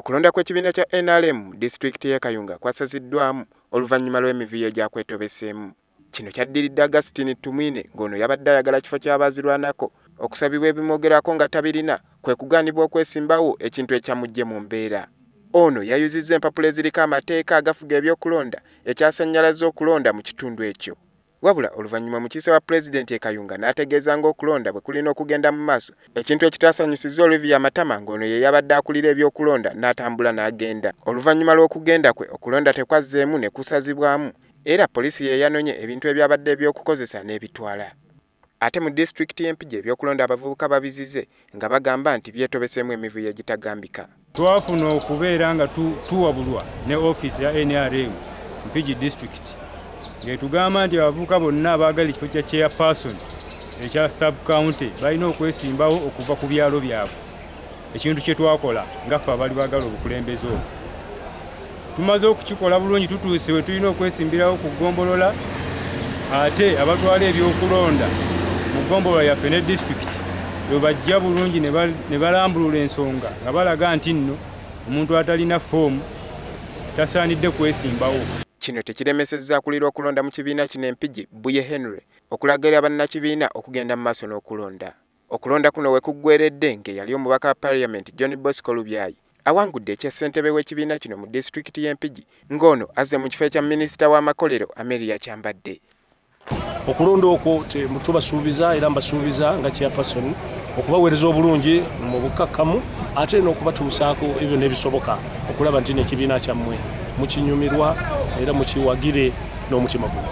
Okulonda kw'ekibiina kya NRM mu disitulikiti y'e Kayunga kwasaziddwamu oluvannyuma lw'emivuyo gyakwetobeseemu. Kino kyaddiridde Augustine Tumwine ng'ono yabadde ayagala kifo ky'abaazirwanako okusabibwa ebimwogerako nga tabirina kwe kugaanibwa okwesimbawo ekintu ekyamuggye mu mbeera. Ono yayuzizza empapula eziriko amateeka agafuga ebyokulonda ekyasannyalaza okulonda mu kitundu ekyo. Wabula oluvannyuma mukiise wa pulezidenti e Kayunga n'ategeeza ng'okulonda bwe kulina okugenda mu maaso, ekintu ekitaasanyusizza Olivia Matama ng'ono ye yabadde akulira ebyokulonda n'atambula n'agenda. Oluvannyuma lw'okugenda kwe okulonda tekwazzeemu ne kusazibwamu era poliisi ye yanonye ebintu ebyabadde ebyokukozesa n'ebitwala. Ate mu disitulikiti y'e Mpigi ebyokulonda abavubuka babizize nga bagamba nti byetobeseemu emivuyo egitagambika. Twafuna okubeera nga tuwabulwa ne ofiisi ya NRM Mpigi district ng'etugamba nti abavubuka bonna abaagala ekifo kya chairperson ekya sub county balina okwesimbawo okuva ku byalo byabwe, ekintu kye twakola nga ffe abaali baagala obukulembeze obwo. Tumaze okukikola bulungi, tutuuse we tulina okwesimbirawo ku ggombolola, ate abatwala ebyokulonda mu ggombolola yaffe ne disitulikiti bwe bajja bulungi ne balambulula ensonga nga balaga nti nno omuntu atalina foomu tasaanidde kwesimbawo. Kino tekiremesezza akulira okulonda mu kibiina kino e Mpigi Buye Henry okulagira bannakibiina okugenda mu maaso n'okulonda. Okulonda kuno we kuggweredde ng'eyali omubaka wa Parliament John Bosco Lubyayi awangudde ekya ssentebe w'ekibiina kino mu disitulikiti y'e Mpigi ng'ono azze mu kifo ekya minisita w'amakolero Amelia Kyambadde. Okulonda okwo tubasuubiza era mbasuubiza nga chairperson okubaweereza obulungi mu bukkakkamu ate n'okubatuusaako ebyo n'ebisoboka okulaba nti n'ekibiina kyammwe mukinyumirwa era mukiwagire n'omutima gumu.